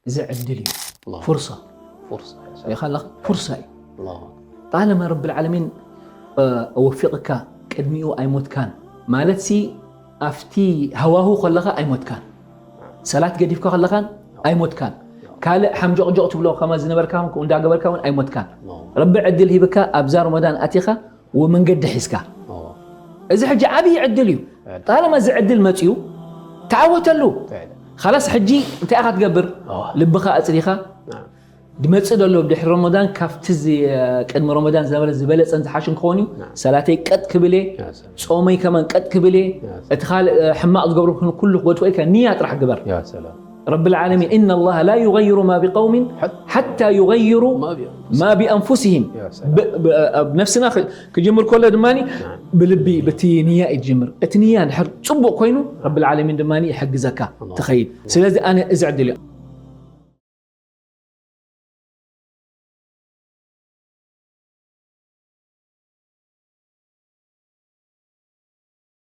እዚ ዕድል እዩ الله فرصة فرصة ሪኢኻ ኣለኻ فرصة እዩ الله طالما رب العالمين وفقك ቅድሚኡ ኣይሞትካን ማለት ሲ ኣብቲ ሃዋሁ ከለኻ ኣይሞትካን ሰላት ገዲፍካ ከለኻን ኣይሞትካን ካልእ ሓምጆቕጆቕ ትብሎ ከማ ዝነበርካ እውን እንዳገበርካ እውን ኣይሞትካን الله ረቢ ዕድል ሂብካ ኣብዛ ረመዳን ኣቲኻ ወመንገዲ ሒዝካ الله እዚ ሕጂ ዓብዪ ዕድል እዩ ጣለማ እዚ ዕድል መፅዩ ተዓወተሉ فعلا خلاص ሕጂ እንታይ ኢኻ ትገብር اه ልብኻ ኣፅሪኻ نعم ድመፅእ ዘሎ ድሕሪ ረመዳን ካብቲ ዚ- ቅድሚ ረመዳን ዝነበረ ዝበለፀን ዝሓሽን ክኸውን እዩ نعم ሰላተይ ቀጥ ክብል እየ يا سلام ፆመይ ከማን ቀጥ ክብል እየ እቲ ካልእ ሕማቕ ዝገብሩ ኩሉ ክገድፎ ኢልካ ንያ ጥራሕ ግበር يا سلام رب العالمين إن الله لا يغير ما بقوم حتى يغيروا ما بي- ما بأنفسهم يا سلام ብ- ብ- ኣብ ነፍስና ክ- ክጅምር ከሎ ድማ ብልቢ ብቲ ንያ እዩ ዝጅምር እቲ ንያ ድሕር ፅቡቅ ኮይኑ ረቢ العالمين ድማ ይሕግዘካ ትኸይድ ስለዚ ኣነ እዚ ዕድል እዩ